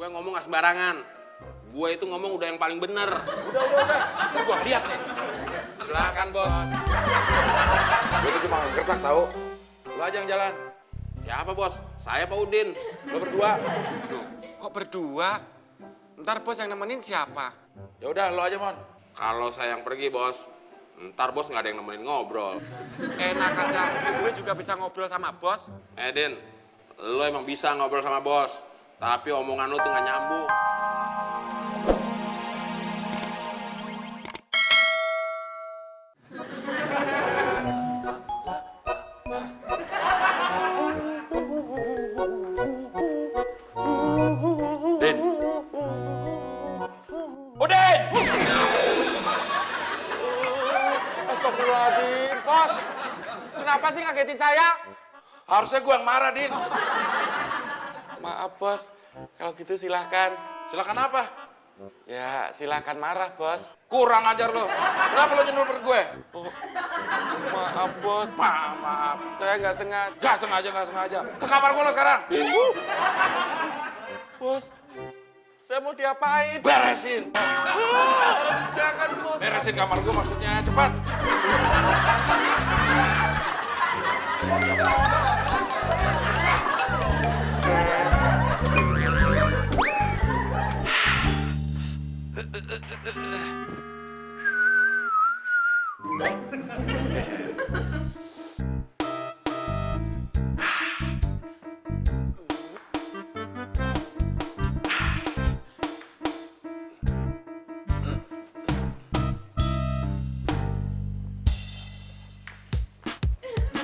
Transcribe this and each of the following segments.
Gue ngomong gak sembarangan. Gue itu ngomong udah yang paling bener. Udah. Ini gua lihat nih. Silakan bos. Gue tuh cuma gertak tahu. Lu aja yang jalan. Siapa bos? Saya Pak Udin. Lu berdua. Loh, kok berdua? Ntar bos yang nemenin siapa? Ya udah, lu aja, Mon. Kalau saya yang pergi bos, ntar bos nggak ada yang nemenin ngobrol. Enak aja, gue juga bisa ngobrol sama bos. Din, lo emang bisa ngobrol sama bos, tapi omongan lo tuh nggak nyambung. Din. Udin! Astagfirullahaladzim, bos. Kenapa sih ngagetin saya? Harusnya gua yang marah, Din. Maaf, bos. Kalau gitu silahkan. Silakan apa? Ya, silahkan marah, bos. Kurang ajar lo. Kenapa lo nyundul perut gue? Oh, maaf, bos. Maaf. Saya nggak sengaja. Gak sengaja. Ke kamar gue lo sekarang. Bos, saya mau diapain? Beresin. Jangan, bos. Beresin kamar gue maksudnya. Cepat.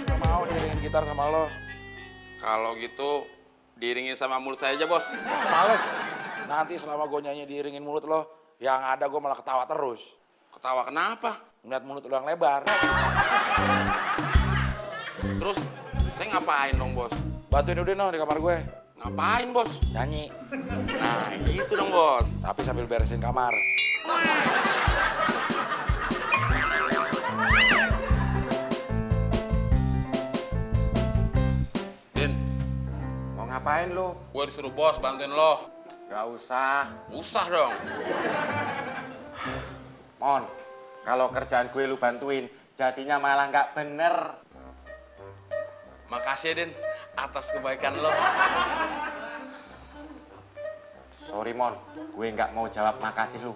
Gak mau diiringin gitar sama lo. Kalau gitu, diiringin sama mulut saya aja bos. Males. Nanti selama gue nyanyi diiringin mulut lo, yang ada gue malah ketawa terus. Ketawa kenapa? Ngeliat mulut lo yang lebar. Terus, saya ngapain dong bos? Bantuin Udin no di kamar gue. Ngapain bos? Nyanyi. Nah gitu dong bos. Tapi sambil beresin kamar. Din, Mau ngapain lu? gue disuruh bos bantuin lo. Gak usah. Usah dong. Mon, kalau kerjaan gue lu bantuin, jadinya malah nggak bener. Makasih ya Din, atas kebaikan lo. Sorry, Mon. Gue nggak mau jawab makasih lu.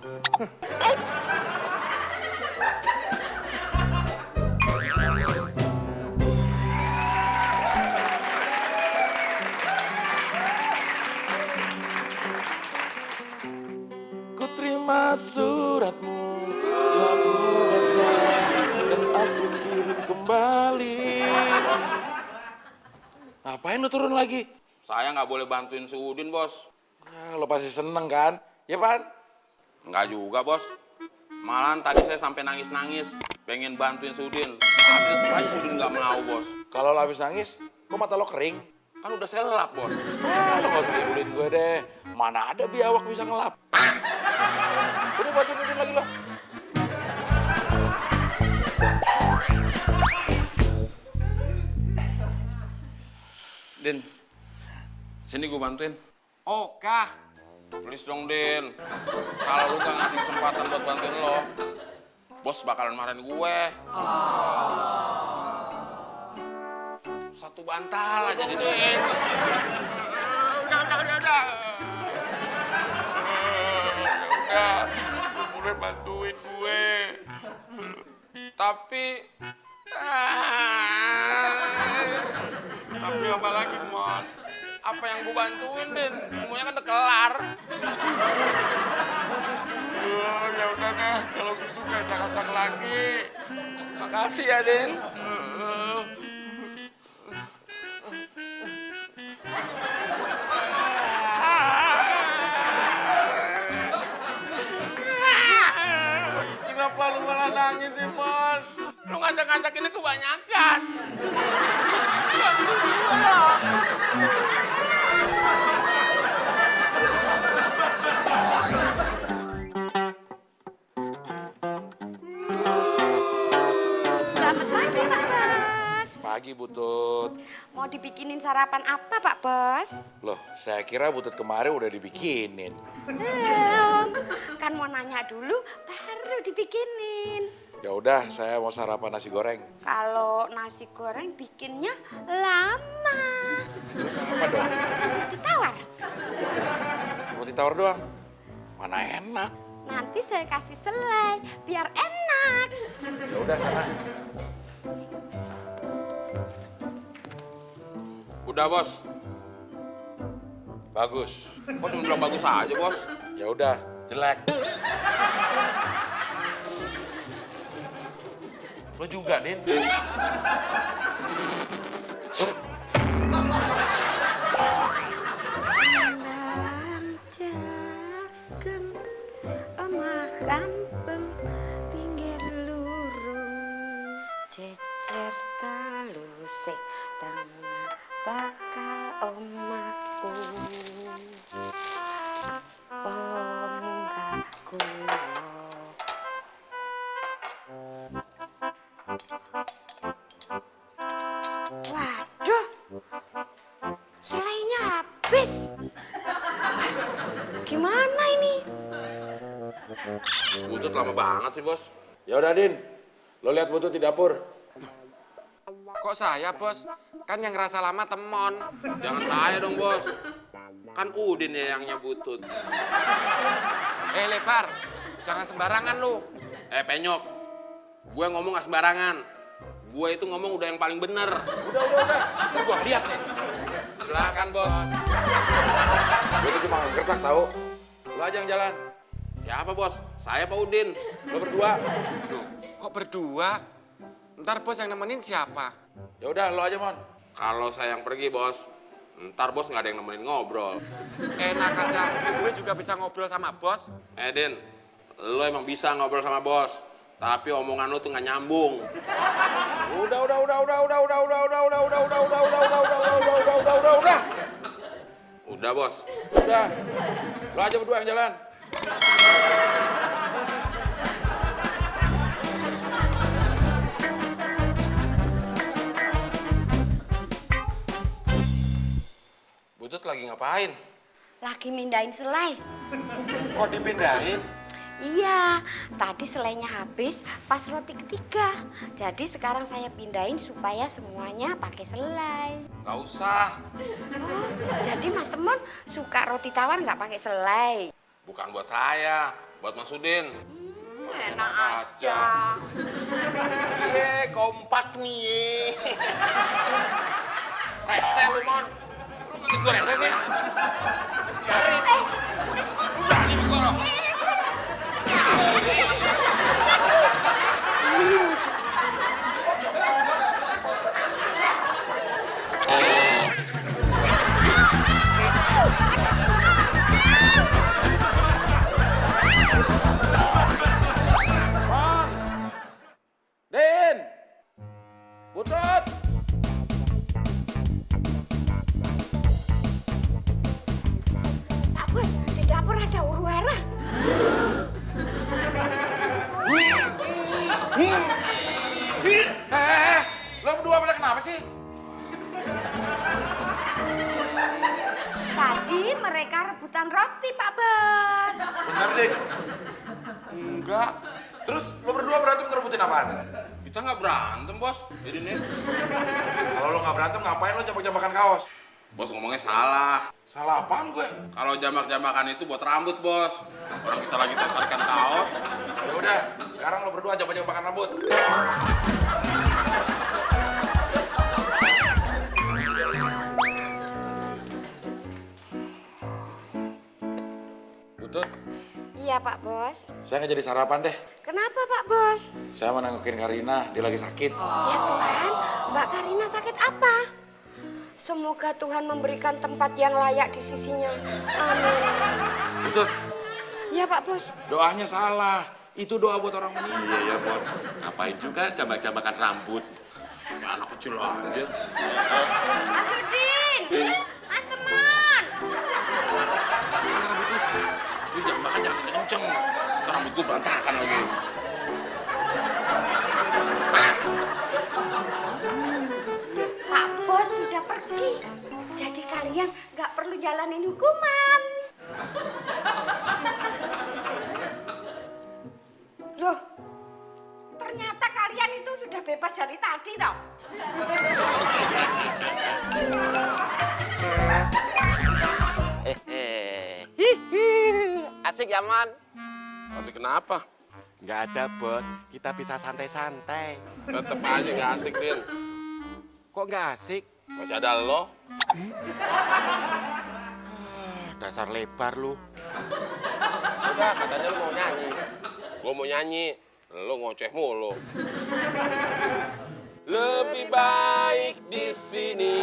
Ku terima suratmu, telah ku baca, dan aku kirim kembali. Ngapain lu turun lagi? Saya nggak boleh bantuin si Udin bos. Ya, lo pasti seneng kan? Ya, Pan? Nggak juga bos. Malahan tadi saya sampai nangis-nangis, pengen bantuin si Udin. Tapi tetep aja si Udin nggak mau bos. Kalau lo habis nangis, kok mata lo kering? Kan udah saya lelap bos. Lo gak usah ngibulin gue deh. Mana ada biawak bisa ngelap. Udah bantuin Udin lagi lo. Din, sini gue bantuin. Oka. Please dong Din. Kalau lu gak ngasih kesempatan buat bantuin lo, bos bakalan marahin gue. Satu bantal aja di Din. Udah. Boleh bantuin gue. Tapi... Tapi apa lagi, Mon? apa yang gue bantuin, Din? Semuanya kan udah kelar. Ya udah deh, kalau gitu gak acak-acak lagi. Makasih ya, Din. Kenapa lu malah nangis sih, Mon? Lu ngajak-ngajak ini kebanyakan. Selamat pagi, Mas. Pagi, Butut. Mau dibikinin sarapan apa Pak Bos? Loh, saya kira Butut kemarin udah dibikinin. Belum. Kan mau nanya dulu baru dibikinin. Ya udah, saya mau sarapan nasi goreng. Kalau nasi goreng bikinnya lama. Terus apa dong? Roti tawar. Roti tawar doang? Mana enak. Nanti saya kasih selai biar enak. Ya udah sana. Udah, Bos. Bagus. Kok cuma bilang bagus aja, Bos? Ya udah, jelek. Lo juga, Din. Nang cagem omah kampung pinggir lurung cecer talusik tanah bakal omahku pemunggah kulo. Waduh, selainya habis. Wah, gimana ini? Butut lama banget sih, Bos. Ya udah, Din. Lo lihat Butut di dapur. Kok saya, Bos? Kan yang ngerasa lama temon. Jangan saya dong, Bos. Kan Udin ya yang nyebutut. Lebar, jangan sembarangan lu. Penyok. Gue ngomong gak sembarangan. Gue itu ngomong udah yang paling bener. Udah. Ini gua lihat nih. Silakan, Bos. Gue tuh cuma ngegertak tahu. Lo aja yang jalan. Siapa, Bos? Saya Pak Udin. Lo berdua. Loh, kok berdua? Ntar Bos yang nemenin siapa? Ya udah, lo aja, Mon. Kalau saya yang pergi, Bos, ntar Bos nggak ada yang nemenin ngobrol. Enak aja, gue juga bisa ngobrol sama Bos. Din, lo emang bisa ngobrol sama Bos, tapi omongan lo tuh nggak nyambung. Udah. Udah, Bos. Udah. Lo aja berdua yang jalan. Butut lagi ngapain? Lagi mindahin selai. Kok dipindahin? Iya, tadi selainya habis pas roti ketiga. Jadi sekarang saya pindahin supaya semuanya pakai selai. Gak usah. Oh, jadi Mas Temon suka roti tawar nggak pakai selai? Bukan buat saya, buat Mas Udin. Enak aja. Kompak nih. Rese lu, Mon. Lu ngerti gue rese sih? Karin. Udah nih gue loh. Din! Butut! Pak Bos, di dapur ada huru-hara. Lo berdua pada kenapa sih? Tadi mereka rebutan roti, Pak Bos. Bener, Din. Enggak. Terus lo berdua berantem ngerebutin apaan? Kita nggak berantem, Bos. Jadi nih, Kalau lo nggak berantem, ngapain lo jambak-jambakan kaos? Bos ngomongnya salah. Salah apaan gue? Kalau jambak-jambakan itu buat rambut, Bos. Orang kita lagi tertarikan kaos. Ya udah, sekarang lo berdua jambak-jambakan rambut. Butut, Iya, Pak Bos. saya nggak jadi sarapan deh. Kenapa, Pak Bos? Saya mau nengokin Karina, dia lagi sakit. Ya Tuhan, Mbak Karina sakit apa? Semoga Tuhan memberikan tempat yang layak di sisinya. Amin. Butut, Ya Pak Bos. doanya salah. Itu doa buat orang meninggal. Iya, Mon. Ngapain juga jambak-jambakan rambut? Kayak anak kecil aja. Mas Udin, Mas Temon. Lu jangan makan jangan kenceng. Ntar rambut gue berantakan lagi. Pak Bos, Jadi kalian nggak perlu jalanin hukuman. Loh, ternyata kalian itu sudah bebas dari tadi toh? Asik ya, Man? Asik kenapa? Nggak ada, Bos. Kita bisa santai-santai. Tetep aja nggak asik, Din. Kok nggak asik? Masih ada lo. Dasar lebar lu. Udah, katanya lu mau nyanyi. Gua mau nyanyi, lo ngoceh mulu. Lebih baik di sini.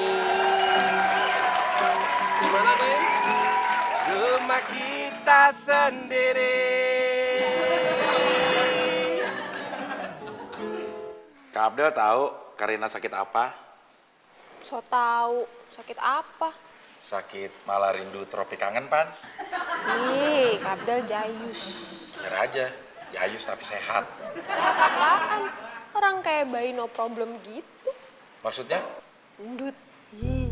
Gimana, Din? Rumah kita sendiri. Kak Abdel tahu Karina sakit apa? So tahu sakit apa? Sakit malah rindu tropi kangen, Pan. Ih, Kabdel jayus. Biar aja, Yayus tapi sehat. Sehat apaan? Orang kayak bayi no problem gitu. Maksudnya? Endut. Ih.